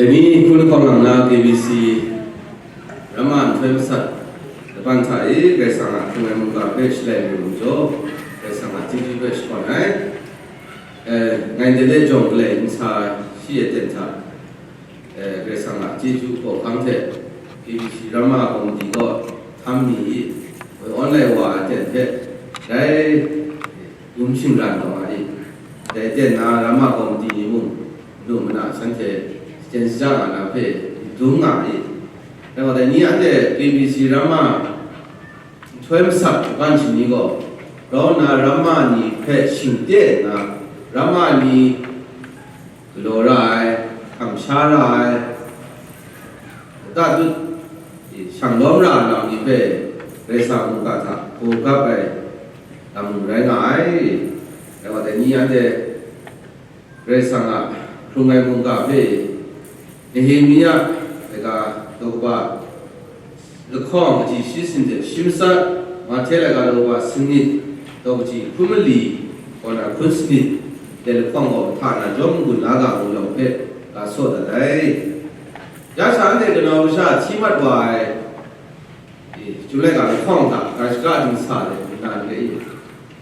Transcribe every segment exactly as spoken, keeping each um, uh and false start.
Dai ni hkun lahkawng lang na K B C Ramma nhtoi masat laban hta e Karai Kasang a hkrung ai mungga hpe shalai lu lu jaw, Karai Kasang a chyeju hpe shakawn ai. Eh, ngai ndai de jawng galai nsa shi aten hta, eh, Karai Kasang a chyeju hkawhkam hte K B C Ramma Komiti kaw htam mi i, online wa ai aten hpe dai dum shingran taw nga i. Dai aten na Ramma Komiti ni mung, lu mana shanhte shachyen shaja nga na hpe dum nga i. Dai wa dai ni anhte K B C Ramma nhtoi masat laban shani gaw, grau nna Ramma ni hpe shingten nna, Ramma ni galaw ra ai, hkam sha ra ai, lata tut, shang lawm ra ai lam ni hpe Karai Kasang mungga hta hkap ai lam rai nga ai. Dai wa dai ni anhte Karai Kasang a hkrung ai mungga hpe Nehemia laika daw kaba lahkawng kaji shi sanit hte shi matsat, Mahte laika daw kaba sanit daw kaji hkun mali kaw na hkun sanit de lahkawng gaw hta na jawm n-gun la ga mu yawng hpe ga saw dat ai. Ya sha anhte kanau masha hti mat wa ai, e, Chyum laika lahkawng hta, ga shaka dingsa de, nna n re i.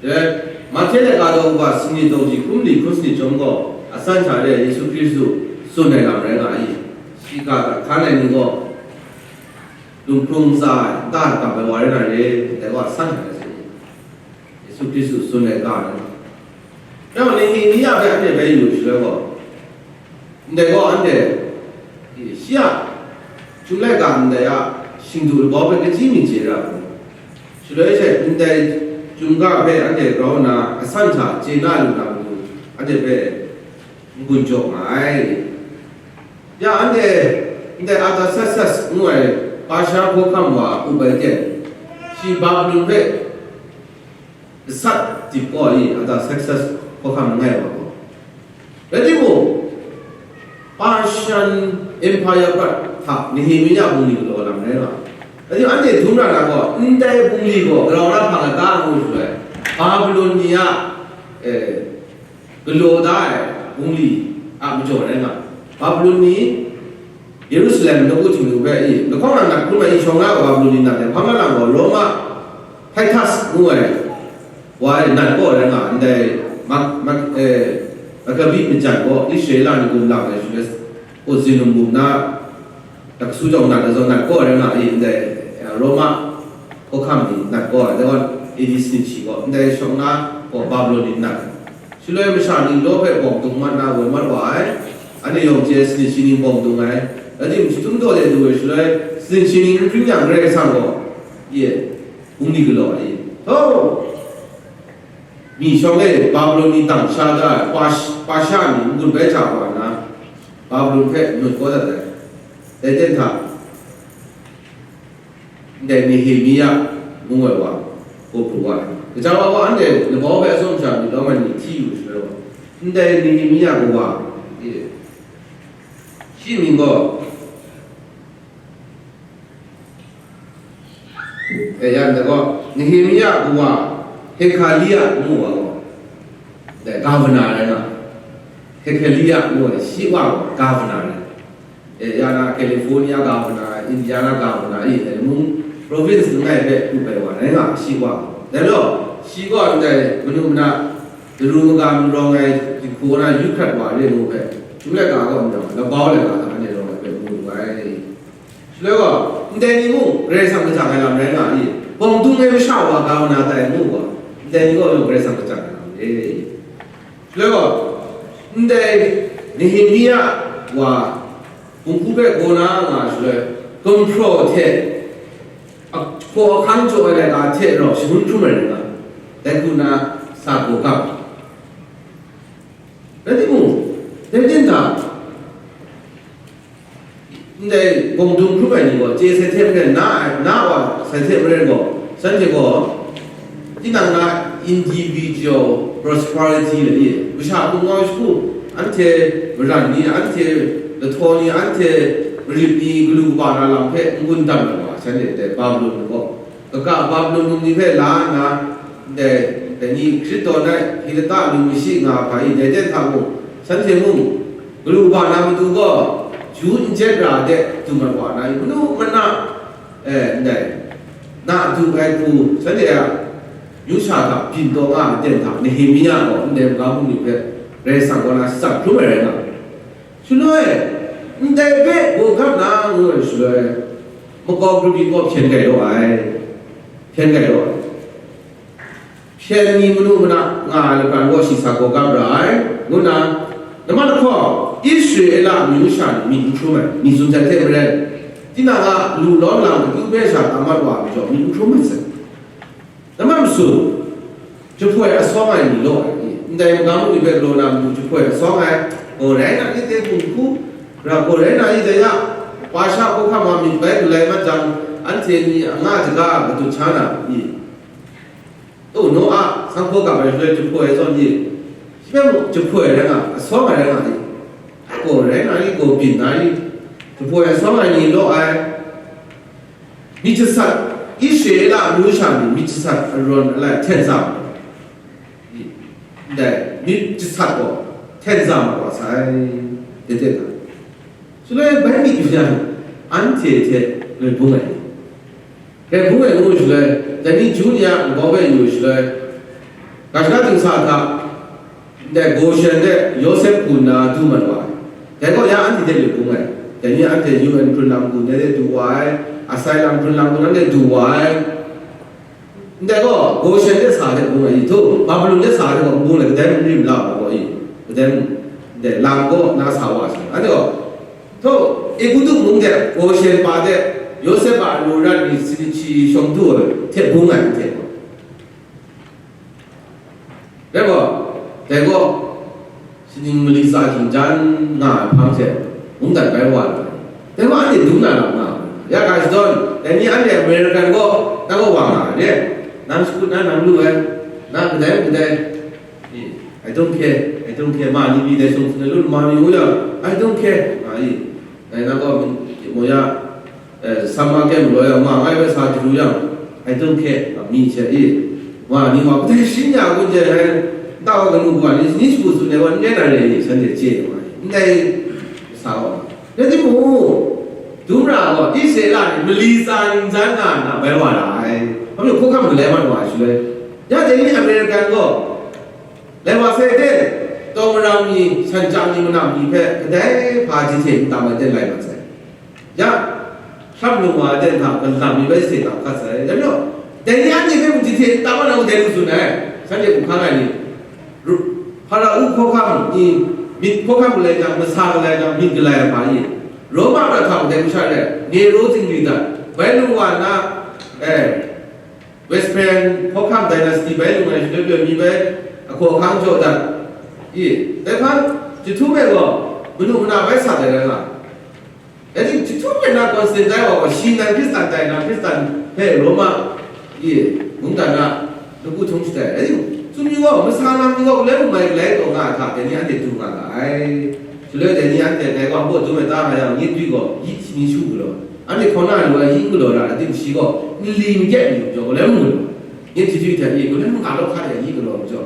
Dai, Mahte laika daw kaba sanit daw kaji hkun mali hkun sanit chyawm gaw, asan sha de Yesu Hkristu tsun ai lam rai nga i. Shi ga hta hkan ai ni gaw, lung hkrung ntsa ai, nta hkam ai wa rai na re, dai gaw asan sha de tsun i. Yesu Hkristu tsun ai ga rai nga. Nang Nehemia hpe anhte bai yu shaloi gaw, ndai gaw anhte, shi a, Chyum laika ndai a shingdu labau hpe kachyi mi chye ra ai. Shaloi she ndai Chyum ga hpe anhte grau nna asan hta chye na lu na matu, anhte hpe n-gun jaw nga ai. Ya anhte ndai Artaxerxes ngu ai Persia hkawhkam wa up ai ten, shi Babilon hpe gasat dip kau i, Artaxerxes hkawhkam langai wa gaw. Rai timung, Persian Empire prat hta Nehemia bungli galaw lam rai nga. Rai timung, anhte dum ra na gaw, ndai bungli gaw grau na hpang ai ta ngu shaloi, Babilon ni a, eh, galaw da ai bungli a majaw rai nga. Babilon ni Yerusalem nawku Htingnu hpe i, lahkawng lang nat hkrum ai i shawng na gaw Babilon ni nat ai, hpa ma lang gaw Roma Titus ngu ai wa e nat kaw rai nga, ndai Mak-, Mak-, eh, Makabi majan gaw Israela ni gun lang ai shaloi, Uzinu mung na, Dasu jawng nat ai zawn nat kaw rai nga i, ndai, eh, Roma hkawhkam ni nat kaw ai, dai gaw A D sanit shi gaw, ndai shawng na gaw Babilon ni nat. Shaloi masha ni law hpe bawng dung mat na woi mat wa ai, anhte yawng chye sanit shi ni bawng dung ai, rai timung, shi htum daw de du ai shaloi, sanit shi ni n hpring yang Karai Kasang gaw, ye, bungli galaw ai, thaw, mi shawng e Babilon ni dang sha da ai, pa, pa sha ni n-gun bai hta wa nna, Babilon hpe nut kau dat ai. Dai ten hta, ndai Nehemia ngu ai wa, hpaw pru wa ai. Gaja wa gaw anhte labau hpe atsawm sha myit lawm ai ni hti yu shaloi gaw, ndai Nehemia kawa, e, shi mying gaw, e, ya ndai gaw, Nehemia kawa Hekalia ngu wa gaw, dai governor rai nga, Hekalia ngu ai shi wa gaw governor rai. E, ya na California governor, Indiana governor, e, dai mung province langai hpe up ai wa rai nga, shi wa. Dai majaw, shi gaw ndai manu mana, daru maga n rawng ai, jinghku na yu hkrat wa re ngu hpe, Chyum laika gaw n rawng, labau laika hta anhte rawng ai hpe mu lu ai. Shaloi gaw, ndai ni mung Karai Kasang kajang ai lam rai nga i, bawng dung ai masha wa governor tai ngu gaw, ndai ni gaw yawng Karai Kasang kajang ai lam re. Shaloi gaw, ndai Nehemia wa, Hpunghku hpe gaw na nga shaloi, gumhpraw hte ahkaw ahkang jaw ai laika hte rau shangun hkrum ai rai nga, dai hku na sa gaw gap. Rai timung, dai ten hta, ndai bawng dung hkrum ai ni gaw, chye sai hte maren, na ai, na wa sai hte maren gaw, shanhte gaw, tinang na individual prosperity le ni, masha hpung ngau shagu, anhte maran ni, anhte lahtaw ni, anhte marit ni, galu kaba na lam hpe n-gun dam ai wa, shanhte ndai Babilon ni gaw, kaga Babilon mung ni hpe la nna, ndai, dai ni hkrit tawn ai, Hkristu a lam mashi nga ai hpa i, dai ten hta mung, shanhte mung, galu kaba na matu gaw, Ju n jet ra de du mat wa na, manu mana, eh, ndai, na du ai hku, shanhte a, yu sha hta byin taw nga ai aten hta, Nehemia gaw ndai maga mung ni hpe Karai Kasang kaw na shatsap hkrum ai rai nga ai. Shaloi, ndai hpe gaw gap na ngu ai shaloi, makau grup yin gaw hpyen grai raw ai, hpyen grai raw ai. Hpyen ni manu mana nga ai lapran gaw shi sa gaw gap ra ai, ngu nna, nambat lahkawng, Israela amyu sha ni myit n hkrum ai, myit tsun jat hte maren, tinang a lu lawm lam akyu hpe sha tam mat wa ai majaw, myit n hkrum ai sai. Nambat masum, jahpoi asawng ai ni law ai, ndai magam ni hpe galaw na matu jahpoi asawng ai, gaw rai na ni, de hku, ra gaw rai na ni, dai a, pa sha hkawhkam wa myit bai galai mat jang, anhte ni a nga jaga a matut sha na i? O, Noa, sanghpaw gap ai shaloi jahpoi ai zawn i? Shi hpe mung jahpoi rai nga, asawng ai rai nga i? A gaw rai na i, gaw byin na i? Jahpoi asawng ai ni law ai. Myit jasat, Israela amyu sha ni myit jasat arawn alai hten za ma ai. Ndai, myit jasat gaw hten za ma wa sai, tete ga. Shaloi bai myit yu yang, anhte hte ngai bung ai. Ngai bung ai ngu shaloi, dai ni Ju ni a nkau hpe yu shaloi, ga shaka dingsa hta, ndai Goshen de Yawsep hku nna du mat wa ai. Dai gaw ya anhte hte myit bung ai. Dai ni anhte U N hkrun lam hku ndai de du wa ai, asylum hkrun lam hku ndai de du wa ai. Ndai gaw, Goshen de sa ai hte bung ai, i htu, Babilon de sa ai hte gaw n bung ai, kadai mung n rim la ai gaw, i, kadai mung, ndai lam gaw na sa wa ai, anhte gaw, htu, Egutu mung de, Goshen pa de, Yawsep a alu rat mi sanit shi shawng du ai hte bung ai, anhte gaw. Dai gaw, dai gaw, Shaning mali tsa jingjan nga ai hpang hte, mungdan bai wa ai. Dai wa anhte dum na lam nga ai. Ya ga shadawn, dai ni anhte American gaw, na gaw wa nga ai re. Nang shakut na nang lu ai, na kadai kadai. Eh, I don't care, I don't care. Ma ni mi dai sung hpun ai lu ma mi ngu yang, I don't care. Nga i. Dai na gaw, mo ya, eh, sama kem galaw yang, ma ngai bai sa jaru yang, I don't care, a mi hte i, wa ni wa, kadai shin ya kun je ai, nta wa kanu wa ni, ni shagu tsun ai wa, n rai na re ni, shanhte chye ai wa, ndai sa wa. Rai timung, dum ra gaw, Israela ni mali tsa ningzan nga nna bai wa ra ai. Hpa majaw, hkawhkam galai mat wa ai shaloi, ya dai ni American gaw, lai wa sai de, taw marang ni, shan chyang ni, manam ni hpe kadai hpa jahte n tam ai de lai mat sai. Ya, hkam lu wa ai de hta, galam mi bai se tam hkat sai. Ya majaw, dai ni anhte hpe mung jahte n tam ai na, dai lu tsun ai, shanhte hku hkang ai ni, ru-, Hparao hkawhkam ni, myit hkawhkam galai jang, masa galai jang, myit galai ai hpa i, Roma mara hta dai masha rai, Nero zingri dat, bai lu wa na, eh, Westphalian hkawhkam dynasty bai lung ai shaloi mi bai ahkaw ahkang jaw dat i, dai hpan jahtum e gaw manu mana bai sat ai rai nga. Dai ting jahtum e na Constantine wa gaw shi nan Hkristan tai na, Hkristan hpe Roma i mungdan na lagu htung shatai. Dai ting, tsun mi gaw, masa lam ni gaw, galoi mung mai galai taw nga ai hta, dai ni anhte du nga ga ai. Shaloi dai ni anhte dai gaw, hpaw dum ai ta nga yang, nye dwi gaw, yi shi ni shu galaw. Anhte hkaw na lu ai yi n galaw ra ai tim shi gaw, nli makyet mi majaw, galoi mung galaw. Nye hti hti hte i, galoi mung ga law hka de yi galaw majaw.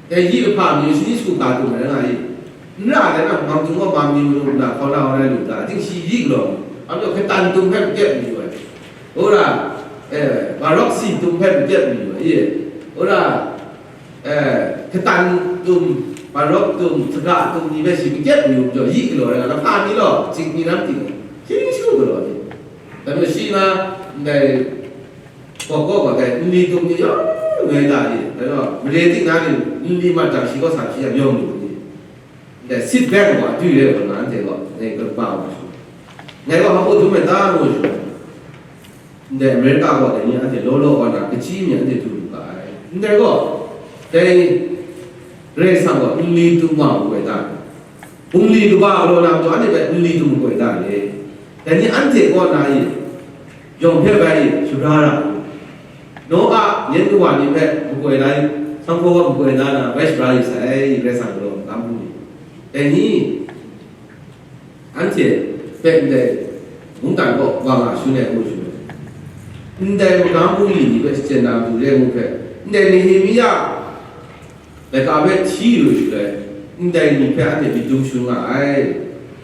Dai yi lahpa mi shi ni shu ga dum ai rai nga i. N ra ai na, mang tum gaw, mang mi manu na hkaw na hkaw na lu ta, ting shi yi galaw mi. Anhte hkatan tum hpe makyet mi lu ai. Wora, eh, barok si tum hpe makyet mi lu ai. Wora, eh, hkatan tum, barok tum, saga tum ni hpe shi makyet mi lu majaw, yi galaw ai na, lahpa mi law, ching mi lam ting, shi ni shu galaw ni. Dai majaw shi na, ndai, Gaw gaw gaw dai nli tum ni yawng ngai ta i, dai gaw mare ting na ni nli mat jang shi gaw sa shi yang yawng lu ni. Dai sit back wa twi re gaw na anhte gaw, dai kaba wa shi. Ngai gaw hpa dum ai ta ngu shi. Ndai America gaw dai ni anhte law law wa na, kaji mi anhte du lu ga ai. Ndai gaw, dai Karai Kasang gaw nli tum wa ngu ai ta. Bungli kaba galaw na majaw, anhte hpe nli tum makoi da le? Dai ni anhte kaw na i, yawng hpe bai i, shabra ra u. Noa, yen kawa ni hpe makoi la i, sanghpaw hpe makoi la na, bai shabra yu sai, Karai Kasang galaw magam bungli. Dai ni, anhte hpe ndai mungdan kaw wa nga shangun ai ngu shangun ai. Ndai magam bungli ni hpe shachyen na matu re ngu hpe, ndai Nehemia, laika hpe hti yu shaloi, ndai ni hpe anhte myit dum shangun nga ai.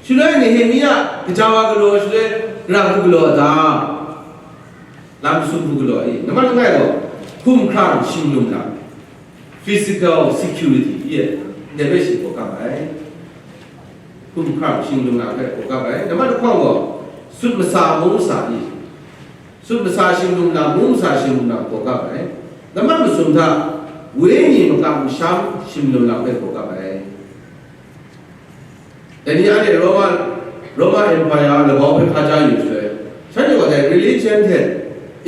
Shaloi Nehemia gaja wa galaw, shaloi ra hku galaw a ta? Lam sum hku galaw i? Nambat langai gaw, hkumhkrang shinglum lam, physical security i, ndai hpe shi hkawhkam ai. Hkumhkrang shinglum lam hpe hkawhkam ai. Nambat lahkawng gaw, sut masa mung masa i? Sut masa shinglum lam, mung masa shinglum lam hkawhkam ai. Nambat masum hta, wenyi makam masham shinglum lam hpe hkawhkam ai. Dai ni anhte Roma, Roma Empire a labau hpe hpa ja yu shaloi, shanhte gaw dai religion hte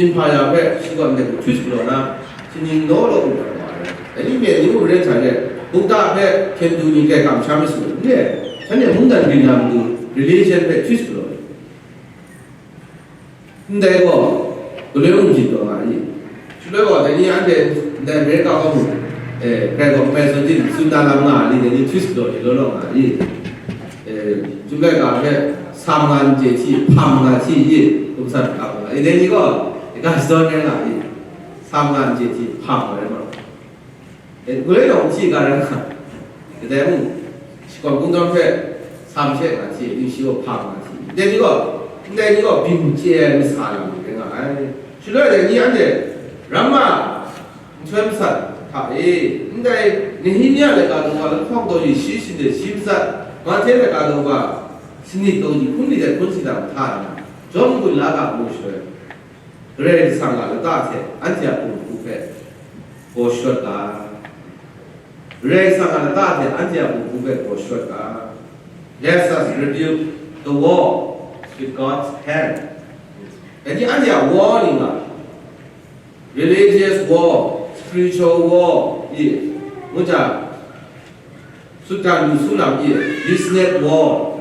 empire hpe shakawn hte twist galaw na, shaning law law u ai wa ai. Dai ni myen ni mung ren hta e, Buddha hpe hkyen du ni grai kamsham ai su n re ai, shanhte mungdan rin na matu religion hpe twist galaw ai. Ndai gaw, galoi mung jin taw nga i? Shaloi gaw, dai ni anhte ndai America wa mung, eh, grai gaw, bai zawn jin, tsun na lam nga ai ni, dai ni twist law ni law law nga i? Eh, Chyum laika hpe, sam nga n chye hti, hpam nga hti i, hkum san hkap nga i, dai ni gaw, i ga shadawn rai nga i? Sam nga n chye hti, hpam nga rai ma. E, galoi gaw n hti ga rai nga, kadai mung, shakawn kungdawn hpe, sam she nga hti, tingshi gaw hpa nga hti, ndai ni gaw, ndai ni gaw byin chye ai masa lam ni rai nga ai. Shaloi dai ni anhte, Rama nhtoi masat hta e, ndai Nehemia laika daw ga lahkawng daw yu shi shinde shi matsat, Mahte laika daw ga sanit daw yu hkun li de hkun sinang hta nna, jawm gun la ga mu shaloi, Karai Kasang a lata hte anhte a bum hku hpe gaw shawt ga. Karai Kasang a lata hte anhte a bum hku hpe gaw shawt ga. Let us rebuild the wall with God's hand. Dai ni anhte a wall ni nga, religious wall, spiritual wall, i, ngu jang, Sutgan lu su lam i, business war,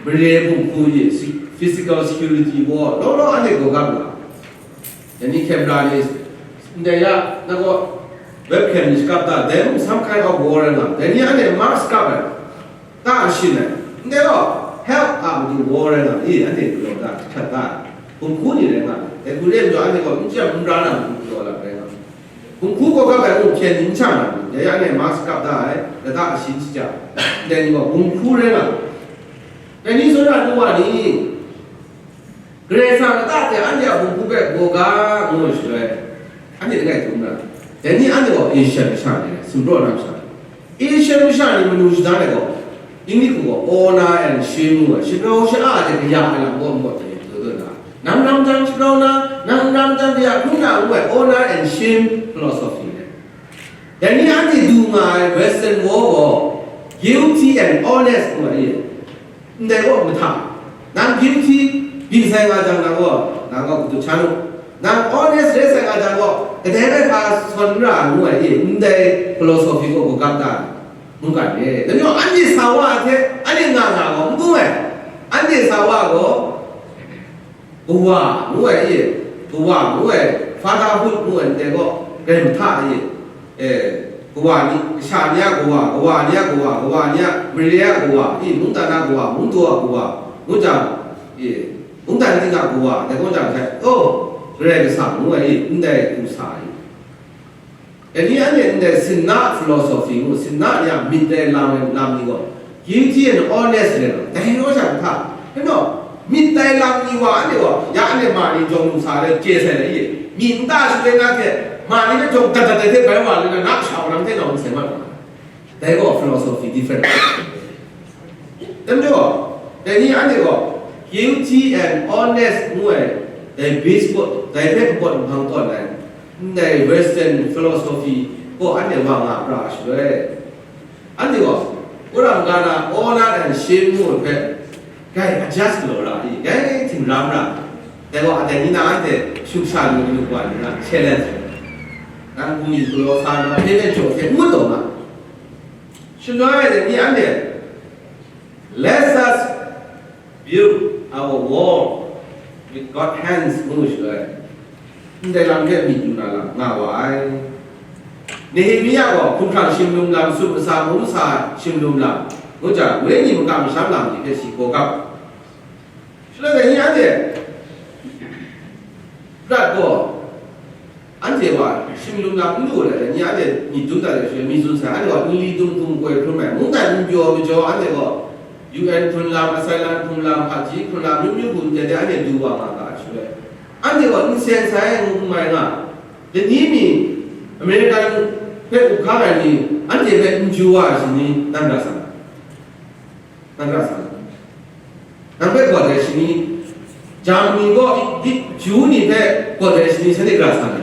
mare bum hku i, si-, physical security war, law law anhte gaw gap nga. Dai ni camera ni, ndai ya, na gaw webcam ni shakap da, dai mung some kind of war rai nga. Dai ni anhte mask kap ai, ta shin ai. Ndai gaw, health a matu war rai nga i, anhte galaw da, hkrat da. Bum hku ni rai nga. Dai hku re ai majaw anhte gaw, n chyam n ra na matu galaw lam rai nga. Bum hku gaw kap ai mung hpyen ni n shang ai, dai ya ni mask kap da ai, lata ashin shaja, ndai ni gaw bum hku rai nga ai. Dai ni zawn na nu wa ni, Karai Kasang lata hte anhte a bum hku hpe gaw ga, ngu ai shaloi, anhte langai dum na, dai ni anhte gaw Asian masha ni rai, sumpraw na masha ni, Asian masha ni manu shada ai gaw, English hku gaw honor and shame ngu ai, shagrau sha-a hte kaya ai lam gaw npawt hte dun dun na, nang ram jang shagrau na, nang ram jang kaya hkrum na ngu ai honor and shame philosophy rai. Dai ni anhte du nga ai Western world gaw guilty and honest ngu ai e. Ndai gaw mahta, nang guilty byin sai nga jang, nang gaw, nang gaw katut shan u. Nang honest rai sai nga jang gaw, kadai rai hpa sawn n ra ai ngu ai e, ndai philosophy gaw hkungga da ai. Mungkan e. Dai majaw anhte sa wa hte anhte nga nga gaw n bung ai. Anhte sa wa gaw kawa ngu ai e, kawa ngu ai, fatherhood ngu ai ndai gaw, grai mahta e, e, kawa ni, kasha ni a kawa, kawa ni a kawa, kawa ni a mare a kawa, e, mungdan a kawa, mungdaw a kawa, ngu jang, e, mungdan ning a kawa, dai gaw jang hte, oh, Karai Kasang ngu ai e, ndai hku sa ai. Dai ni anhte ndai sinna philosophy ngu, sinna ni a myit dai lam ai lam ni gaw, guilty and honest rai nga, dai rawt sha hta, rai nna, myit dai lam ni wa anhte gaw, ya anhte ma ni jawng lu sa ai, chye sai ai, myi nta shaloi na hte, ma ni hpe jawng dat dat ai hte bai wa le na, na sha wa nang hte nau n sai mat nga. Dai gaw philosophy different. Dai majaw, dai ni anhte gaw, guilty and honest ngu ai, dai base gaw, dai hpe kapawt nhpang tawn ai, ndai Western philosophy gaw anhte wa nga pra shaloi, anhte gaw, wora maga na honor and shame ngu ai hpe, grai adjust galaw ra i, grai htingram ra, dai gaw, dai ni na anhte shum sha lu, lu wa ni na challenge, nang bungli galaw sa na, hpe hpe jaw hte ngut taw nga. Shaloi dai ni anhte, let us build our wall with God hands, ngu shaloi, ndai lam hte myit yu na lam nga wa ai. Nehemia gaw hkumhkrang shinglum lam, sut masa, mung masa shinglum lam, ngu jang, wenyi makam masham lam ni hpe shi hkawhkam. Shaloi dai ni anhte prat gaw, anhte wa shinglum lam n lu ai, dai ni anhte myit dum dat ai shaloi, myit tsun sai, anhte gaw nli dum hkum koi hkrum ai, mungdan n pyaw majaw, anhte gaw U N hkrun lam, asylum hkrun lam, hpaji hkrun lam, myu myu hkrun hte de anhte du wa nga ga ai shaloi, anhte gaw n seng sai ngu n mai nga, lani mi American hpe up hkang ai ni, anhte hpe n ju wa ai shani, nan ra sa na? Nan ra sa na? Nan hpe gaw dai shani, Germany gaw i, i, Ju ni hpe gaw dai shani, shanhte ra sa na?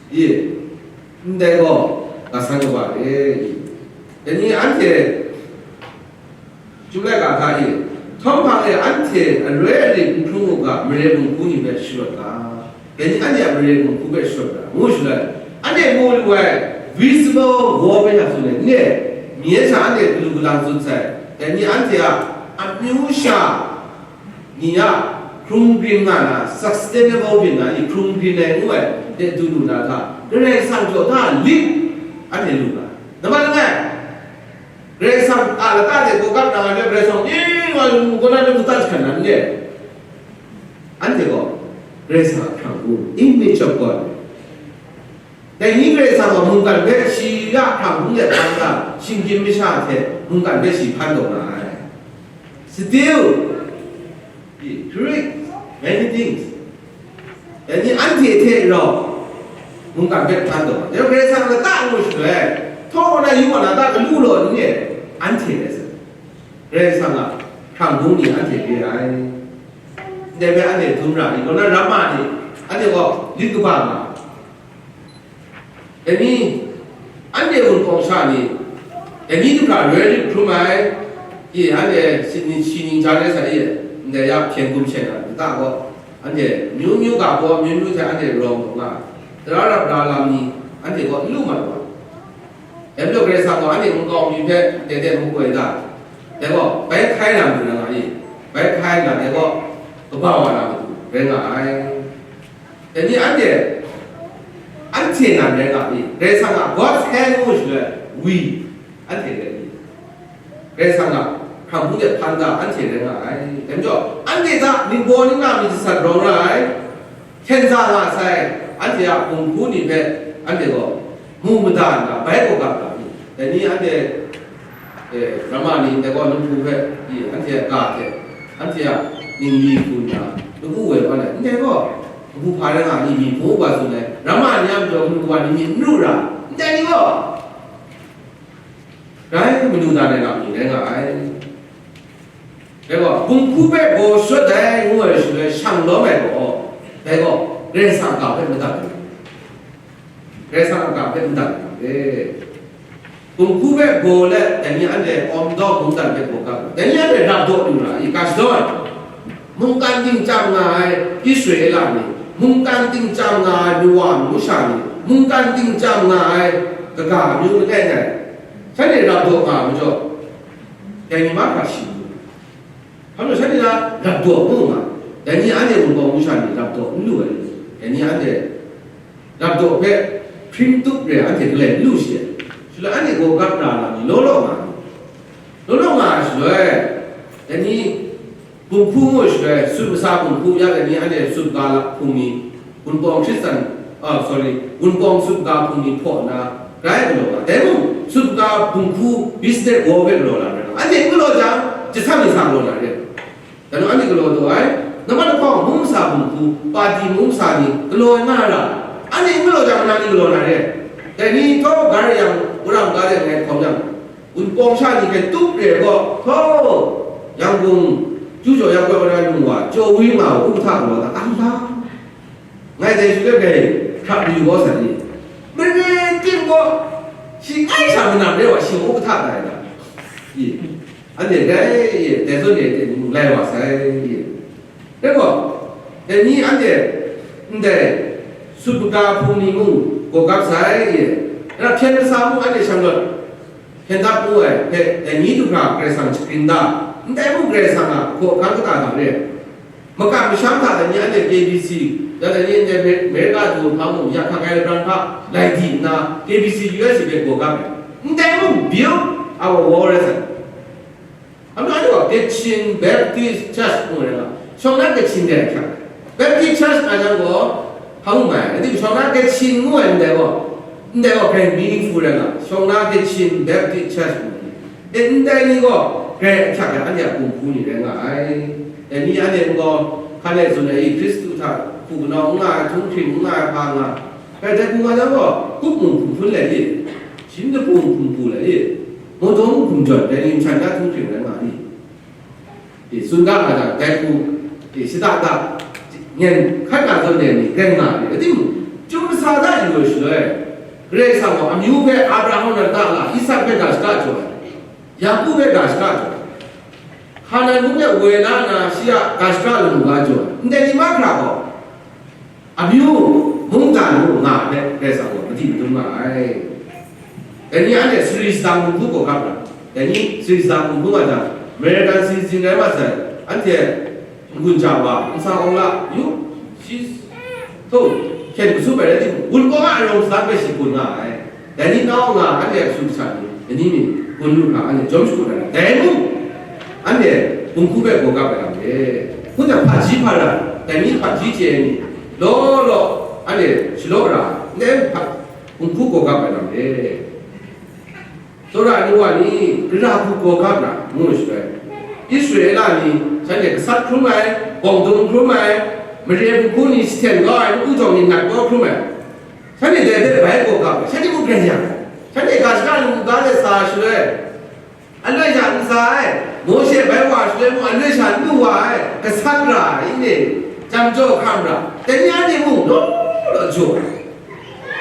I, ndai gaw, ga san kaba re, i. Dai ni anhte, Chyum laika hta e, htawm hpang e anhte aroi arit n hkrung u ga, mare bunghku ni hpe sharawt ga, dai ni anhte a mare bunghku hpe sharawt ga, ngu shaloi, anhte mu lu ai visible war hpe hta tsun ai, nye, nye sha anhte galu galang tsun sai, dai ni anhte a amyu sha ni a hkrung grin nga na, sustainable byin na, i hkrung grin ai ngu ai, de du lu na hta, Karai Kasang jaw hta lit anhte lu ga. Nambat langai, Karai Kasang a lata de gawgap na ai hpe Karai Kasang, e, nga lu mu, kaw na de mu, tat jahkan na n re. Anhte gaw Karai Kasang a hpang bung, image of God. Dai ni Karai Kasang gaw mungkan hpe shi a hpang bung de hpan ga, shinggyim masha hte mungkan hpe shi hpan taw nga ai. Still, He creates many things. Dai ni anhte hte rau mungkan hpe hpan taw, dai Karai Kasang lata ngu shaloi, htaw na yu wa na ta galu law ni e, anhte rai sa, Karai Kasang a hkrang bung ni anhte re ai. Ndai hpe anhte dum ra ni, kaw na ramma ni, anhte gaw lit kaba nga. Dai ni, anhte wunpawng sha ni, dai ni du hkra roi rit hkrum ai, i, anhte shi ning, shi ning ja rai sa i, ndai ya hpyen gum shen ai, lata gaw, anhte myu myu ga baw, myu myu hte anhte rawng nga, tara rap ra lam ni, anhte gaw n lu mat wa. Dai majaw Karai Kasang gaw anhte nkau mi hpe dai dai makoi da, dai gaw bai hkai na matu na nga i, bai hkai na dai gaw kaba wa na matu rai nga ai. Dai ni anhte, anhte nan rai nga i, Karai Kasang a God's hand ngu shaloi, we, anhte rai i, Karai Kasang a hkrang hpung de hpan ga anhte rai nga ai. Dai majaw, anhte hta ningbaw ningla myit jasat rawng ra ai, hten za nga sai, anhte a hpung hku ni hpe anhte gaw mu mada nna, bai gawgap ga i. Dai ni anhte, E, ramma ni ndai gaw, Nawku hpe, i, anhte a ga hte, anhte a ningli hku nna, Nawku woi wa ai, ndai gaw, Nawku hpa rai nga ni, myi hpung wa tsun ai, ramma ni a majaw, Nawku wa ni myit n ru ra, ndai ni gaw, rai manu dan ai lam ni rai nga ai. Dai gaw, hpung hku hpe baw shawt ai ngu ai shaloi, shang lawm ai gaw, dai gaw, Karai Kasang a ga hpe madat ai. Karai Kasang a ga hpe madat ai. Hpung hku hpe baw let, dai ni anhte awm dawng mungkan hpe baw ga, dai ni anhte rap daw lu ra i, ga shadawn. Mungkan ting chyam nga ai Israela ni, mungkan ting chyam nga ai Noa masha ni, mungkan ting chyam nga ai kaga amyu langai ngai, shanhte rap daw nga ai majaw, dai ni mahkra shi lu. Hpa majaw shanhte na rap daw ngu nga, dai ni anhte wunpawng masha ni rap daw n lu ai, dai ni anhte rap daw hpe hpring tup re anhte galai n lu shi ai. Shaloi anhte gaw gap ra lam ni law law nga ai. Law law nga ai shaloi, dai ni, hpung hku ngu shaloi, sut masa hpung hku ya dai ni anhte sut ga la hpung ni, Wunpawng Hkristan, ah, sorry, Wunpawng sut ga hpung ni hpaw nna, grai galaw nga. Dai mung, sut ga hpung hku business war hpe galaw na rai. Anhte n galaw jang, jahtam ni sa galaw na rai. Dan anhte galaw taw ai, nambat lahkawng, mung masa hpung hku, pati mung masa ni, galaw ai nga ra. Anhte n galaw jang, nang ni galaw na rai. Dai ni htawng ga rai yang, wurang ga rai ngai hkawm yang, Wunpawng sha ni hpe tup re ai gaw, htaw, Yangon, Ju jaw ya koi wa na lung wa, Chyaw Wi Nga u, u hta galaw na, a la. Ngai dai shaloi hpe hkrap mayu kau sa ni? Mare tim gaw, shi ai sha manam re wa, shi u hta tai na? I, anhte dai, i, dai zawn e, dai ni mung lai wa sai, i. Dai gaw, dai ni anhte ndai sut maga hpung ni mung gaw gap sai, i. Ra hpyen masa mung anhte shang rawt, hpyen dap ngu ai hpe, dai ni du hkra Karai Kasang shagrin da, ndai mung Karai Kasang a hkaw hkan kata hta re ai. Makam masham hta dai ni anhte K B C, ya dai ni anhte America du hpa mung, ya hkak ai labran hpa lai di nna, K B C U S A hpe gaw gap ai. Ndai mung build our wall rai sai. Hpa majaw anhte gaw Kachin Baptist Church ngu ai lam, shawng na Kachin de ai hkyak. Baptist Church nga jang gaw, hpa ngu mai, rai timung, shawng na Kachin ngu ai ndai gaw, ndai gaw very meaningful rai nga, shawng na Kachin Baptist Church ngu ai. E, ndai ni gaw, Karai Kasang hpe anhte a hpung hpu ni rai nga ai. Dai ni anhte gaw, hkan e tsun ai, Hkristu hta hku kanau n nga ai, htunghkring n nga ai, hpa nga ai, dai hku nga jang gaw, kup mung hkum hpun let i, shing dapung hkum pu let i, mawdawng hkum jawn, dai ni nhtan na htunghkring rai nga i. E, tsun ga nga jang, dai hku, e, shada da, ngen hkat na zawn dai ni, rai nga ai, rai timung, chyum masa da yu ai shaloi, Karai Kasang gaw amyu hpe Abraham na da la, Isak hpe ga shada jaw ai, Yaku hpe ga shada jaw ai, Hkanan mung de woi la nna, shi a ga shada lamu ga jaw ai, ndai ni mahkra gaw, amyu, mungdan mung nga ai hpe Karai Kasang gaw madi madun nga ai. Dai ni anhte sari sadang hpung hpu gawgap ai. Dai ni sari sadang hpung hpu nga jang, American citizen rai masai, anhte n-gun ja wa, n sa awng la, yu, shi, hto, hkyen kasup ai rai timung, wunpawng a arawng sadan hpe shi gun nga ai. Dai ni nawng nga anhte a kashu kasha ni, dai ni myit gun lu hkra anhte jawm shakut ai. Dai mung, anhte hpung hpu hpe gawgap ai lam re. Hpunjang hpaji hparan, dai ni hpaji chye ai ni, law law, anhte shalaw ra ai, ndai hpa-, hpung hpu gawgap ai lam re. Tsawra ai nu wa ni, gara hku gawgap ra, ngu shaloi, Israela ni, shanhte gasat hkrum ai, bawng dum hkrum ai, mare hpung hpu ni, sahten kau ai, matu jawng ni nat kau hkrum ai, shanhte dai hpe bai gawgap ai, shanhte mung grai yang ai, shanhte ga shada lamu ga let sa ai shaloi, aloi sha n sa ai, Mawshe bai wa shaloi mung aloi sha n lu wa ai, gasat ra ai, yin e, jam jaw hkam ra, dai ni anhte mung law law jaw ai,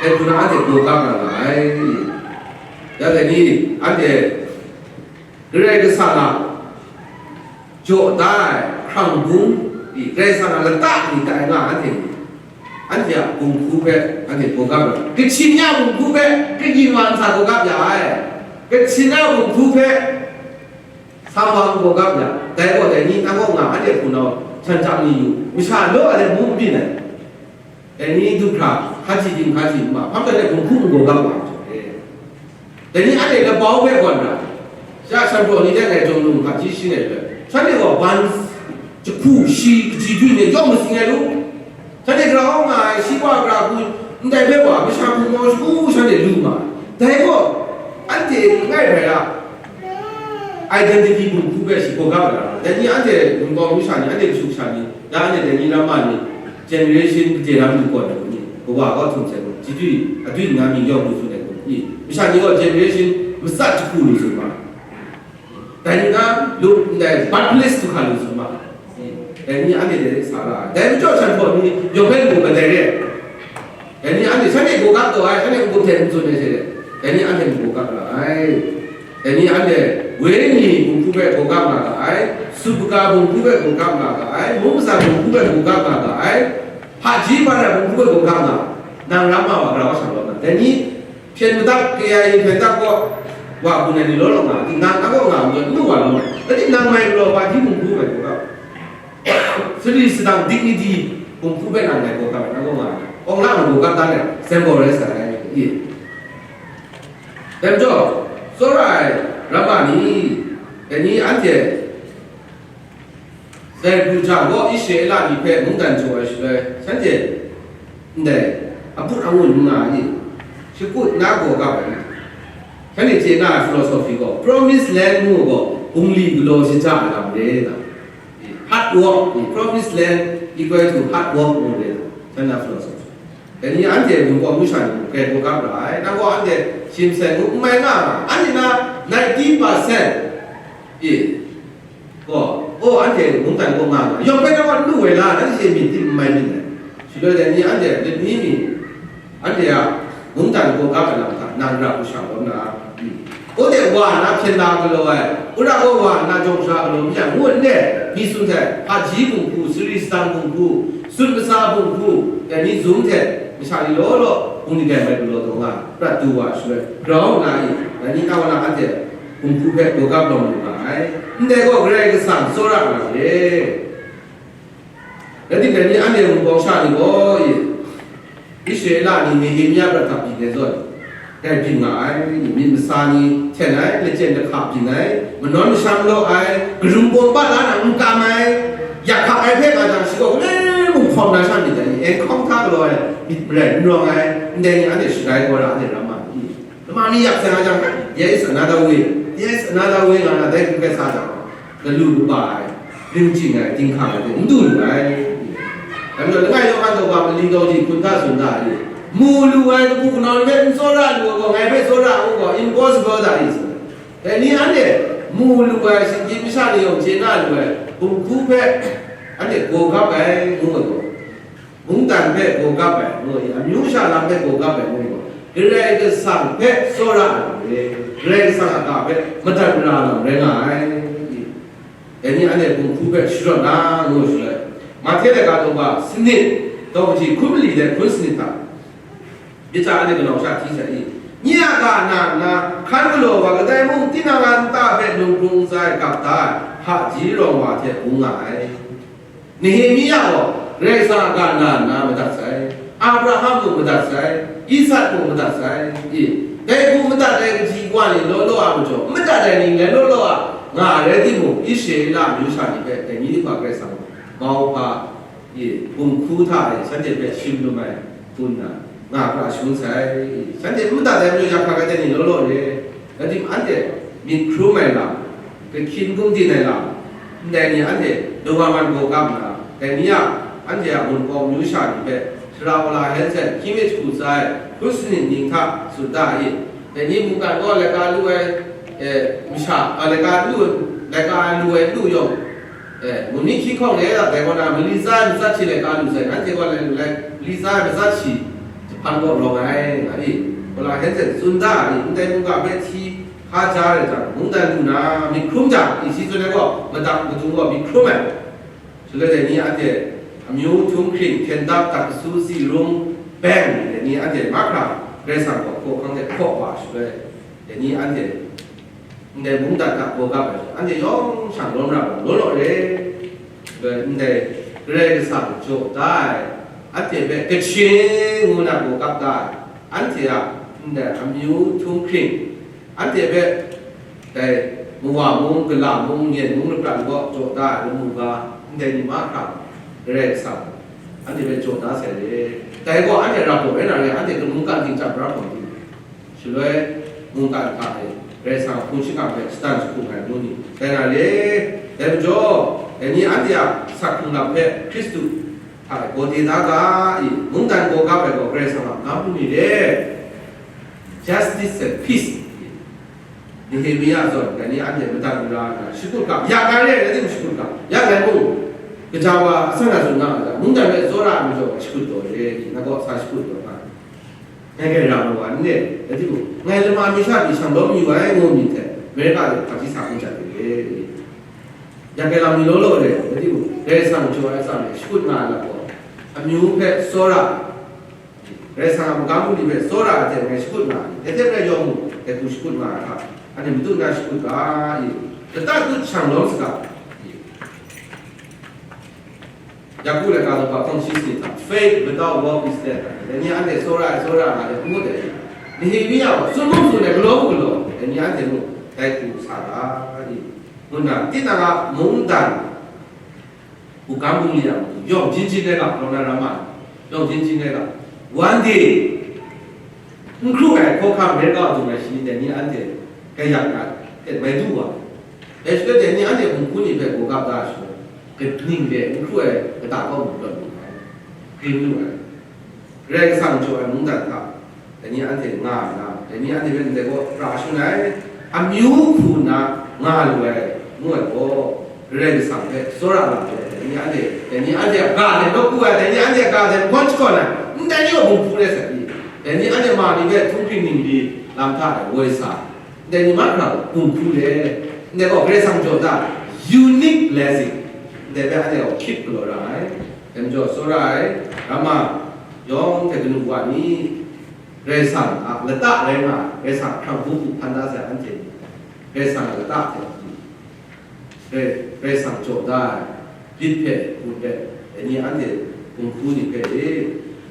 dai hku na anhte gawgap nga nga ai. Ya dai ni, anhte Karai Kasang a jaw da ai hkrang bung, i, Karai Kasang a lata ni tai nga anhte ni, anhte a hpung hpu hpe anhte gawgap ai. Kachin ya hpung hpu hpe kaning wa n sa gawgap ya ai. Kachin ya hpung hpu hpe sa wa n gawgap ya. Dai gaw dai ni, nang kaw nga anhte hpunau htan htam ni yu, masha law ai hte mu n byin ai. Dai ni du hkra, hkaji dim hkaji n ma, hpang dan e hpung hpu n gawgap wa ai. Dai ni anhte labau hpe gawn ra, sha shanhpraw ni hte ngai jawng lu hpaji shing ai shaloi, shanhte gaw ban jahku shi kaji dwi ni yawng masing ai lu, shanhte grau nga ai shi wa gara hku, ndai hpe wa masha hpung mau shagu shanhte lu ma ai. Dai gaw, anhte langai rai la, identity hpung hpu hpe shi gawgap ai lam, dai ni anhte wunpawng masha ni, anhte kashu kasha ni, dan anhte dai ni lam ma ni, generation kaje lam lu gawn ai ni, kawa kaw htum sai gaw, chyeju adwi nna mying yawng lu tsun ai gaw ni, masha ni gaw generation matsat jahku lu tsun ma, dai ni na lu ndai birthplace du hkra lu tsun ma, dai ni anhte dai sa ra ai. Dai majaw shanhpraw ni yawng hpe lu ai dai re ai. Dai ni anhte shanhte gawgap taw ai, shanhte n-gup hte n tsun ai hte, dai ni anhte n-gup gap ra ai. Dai ni anhte wenyi hpung hpu hpe gawgap nga ga ai, sut kaga hpung hpu hpe gawgap nga ga ai, mung masha hpung hpu hpe gawgap nga ga ai, hpaji hparan hpung hpu hpe gawgap nga, nang ram ma wa grau sha lawm na, dai ni hpyen madat, K I A hpyen madat gaw, wa hpung ai ni law law nga, nang a kaw nga n lu wa law, dai ni nang mai galaw hpaji hpung hpu hpe gawgap. Sari sadang dignity hpung hpu hpe nang ngai gawgap ai, nang gaw nga ai. Awng la mung gawgap dan ai, symbol rai sa ai, i. Dai majaw, tsawra ai ram ma ni, dai ni anhte dai hku ja gaw Israela ni hpe mungdan jaw ai shaloi, shanhte ndai aput angun n nga ai ni, shakut na gawgap ai ni, shanhte chye na ai philosophy gaw, Promised Land ngu gaw, bungli galaw shaja ai lam re na. Hard work, promised land equal to hard work ngu re, China philosophy. Dai ni anhte wunpawng masha ni grai gawgap ra ai, nang gaw anhte shim sai ngu n mai nga, anhte na ninety percent, e, gaw, o, anhte mungdan gaw nga nga, yawng bai na gaw n lu wai la, nanhte myit tim n mai myit dai. Shaloi dai ni anhte lit ni mi, anhte a mungdan gawgap ai lam hta nang ra hku sha kau nna, mm, kawde wa nna hpyen la galaw ai, wora gaw wa nna jawng sha galaw mi yang, ngu nne, mi tsun sai, hpaji hpung hku, sari sadang hpung hku, sut masa hpung hku, dai ni zum hte masha ni law law, hpung ni dai mai galaw taw nga, prat du wa shaloi, grau nna i, dai ni na wa na anhte hpung hku hpe gawgap lawm lu nga ai. Ndai gaw Karai Kasang tsawra nga re. Rai timung, dai ni anhte wunpawng sha ni gaw, Israela ni Nehemia prat hta byin ai zawn, dai byin nga ai, myit masa ni hten ai, lachyem lahka byin ai, manawn masham law ai, karum kawm ba la na n kam ai, yak hkak ai hpe nga jang, shi gaw galoi mung hkawm na sha myit dai ni, encounter galaw ai myit marai n rawng ai, ndai ni anhte sharai gawra anhte ram ma ni? Lama ni yak sai nga jang, there is another way. Yes, another way nga na dai hku hpe sa jang, galu kaba ai, ring ching ai, dinghka ai hte n du lu ai. Dai majaw, langai yawng anhte gaw mali gaw ji hkun hta tsun da ai, mu lu ai kabu kanau ni hpe n tsawra lu ai gaw, ngai hpe tsawra ai gaw, impossible da i tsun ai. Dai ni anhte mu lu ai, shinggyim masha ni yawng chye na lu ai, hkum hku hpe anhte gaw gap ai, ngu ai gaw. Mungdan hpe gaw gap ai, ngu ai, amyu sha lam hpe gaw gap ai, ngu ai, Karai Kasang hpe tsawra ai lam re, Karai Kasang a ga hpe madat mara lam rai nga ai. Dai ni anhte hkum hku hpe sharawt na, ngu ai shaloi, Mahte laika daw ba sanit, daw kaji hkun mali de hkun sanit hta, myit hta anhte galaw sha hti sai i, nye a ga na nna hkan galaw wa kadai mung, tinang a nta hpe nungkrung ntsa e gap da ai, hpaji rawng wa hte bung nga ai. Nehemia gaw Karai Kasang a ga na nna madat sai, Abraham mung madat sai, Isak mung madat sai, i, dai hku madat ai kaji wa ni law law a majaw, madat ai ni lai law law a nga ai rai timung, Israela amyu sha ni hpe dai ni hpa Karai Kasang mauhpa, i, hkum hku hta e shanhte hpe shim lum ai hku nna nga hkra shangun sai, i, shanhte n madat ai majaw, ya hkra rai dai ni law law re. Rai timung, anhte myit hkrum ai lam, Kahkyin kungdin ai lam, ndai ni anhte dawa man gaw gap nna, dai ni a, anhte a Munpawng amyu sha ni hpe, Sara Ola Hanson, hkying mi jahku tsa ai, hkun sanit ning hta tsun da ai. Dai ni mungkan gaw laika lu ai, eh, masha, ah, laika lu, laika lu ai lu yawng, eh, mung ni hkying hkawng re ai, dai kaw na mali tsa ai matsat shi laika lu sai, nanhte gaw lai, lai, mali tsa ai matsat shi jahpan gaw rawng ai, nga ai. Ola Hanson tsun da ai, ndai mungkan hpe hti hka ja rai jang, mungdan lu na myit hkrum jang, i, shi tsun ai gaw, madat madung gaw myit hkrum ai. Shaloi dai ni anhte amyu htunghkring, hpyen dap, dak kasu, tsi rung, beng, dai ni anhte mahkra Karai Kasang gaw hkawhkang hte hkaw wa shaloi, dai ni anhte ndai mungdan hta gaw gap ai, anhte yawng shang lawm ra ai, law law re. Shaloi ndai Karai Kasang jaw da ai, anhte hpe kachyin ngu na gaw gap da ai, anhte a ndai amyu htunghkring, anhte hpe dai mawa mung, gala mung, nyen mung, lapran gaw jaw da ai lamu ga, ndai ni mahkra Karai Kasang anhte hpe jaw da sai re. Dai gaw anhte rap gaw rai na re, anhte mungkan ting chyam pra hkawm ting, shaloi mungkan hta e Karai Kasang a hpung shingkang hpe shatan jahkung ai mu ni, dai na re. Dai majaw, dai ni anhte a asak hkrung lam hpe Hkristu hta e gaw de da ga i, mungdan gaw gap ai gaw Karai Kasang a ga hpung ni re. Justice and peace. Nehemia zawn, dai ni anhte madat mara nna shakut ga, ya ngai re, rai timung shakut ga, ya ngai mung, gaja wa asan a tsun nga ai, mungdan hpe tsawra ai majaw shakut taw re, na gaw sa shakut taw nga, ngai gaira mawa n re, rai timung, ngai lama mi sha pyi shang lawm mayu ai, ngu myit hte, Amerika de hpaji sa n jat de re, ya ngai lam ni law law re, rai timung, Karai Kasang jaw ai atsam e shakut nga ai lam gaw, amyu hpe tsawra, Karai Kasang a magam bungli hpe tsawra ai hte ngai shakut nga ai, dai hte maren yawng mung dai hku shakut nga ai hta, anhte madu na shakut ga i, lata dut shang lawm saga i. Yaku laika daw hpa hpawng shi sanit hta, faith without work is dead. Dai ni anhte tsawra ai, tsawra nga ai hte n ngut ai. Nehemia gaw tsun mung tsun ai, galaw mung galaw ai, dai ni anhte mung dai hku sa ga i, ngu nna, tinang a mungdan, Hkungga bungli a matu, yawng jin jin ai ga, Roma Rama, yawng jin jin ai ga, one day, n hkru ai hkawhkam rai kau dung ai shani dai ni anhte gayak na hte mai du wa. Dai shaloi dai ni anhte hkum hku ni hpe gaw gap da ai shaloi, kaning re n hkru ai kata kau mung rawt lu ai, grin lu ai. Karai Kasang jaw ai mungdan hta, dai ni anhte nga nna, dai ni anhte hpe ndai gaw pra shangun ai, amyu hku nna nga lu ai, ngu ai gaw, Karai Kasang hpe tsawra lam ai, dai ni anhte, dai ni anhte a ga hte nawku ai, dai ni anhte a ga hte mahkawn shakawn ai, ndai ni gaw hkum hku rai sai i? Dai ni anhte ma ni hpe htunghkring ningli lam hta e woi sa, ndai ni mahkra gaw hkum hku re, ndai gaw Karai Kasang jaw da, unique blessing, ndai hpe anhte gaw hkyit galaw ra ai. Dai majaw, tsawra ai, Rama yawng hte kanu wa ni, Karai Kasang a lata rai nga ai, Karai Kasang a hpang hku hku hpan da sai anhte ni, Karai Kasang a lata hte, Karai, Karai Kasang jaw da ai, lit hpe, mut hpe, dai ni anhte hkum hku ni hpe e,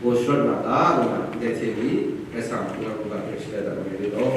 gaw sharawt nga ga, ngu na, ndai hte ni, Karai Kasang a hpung ai hpungga hpe shalai dat ai rai law.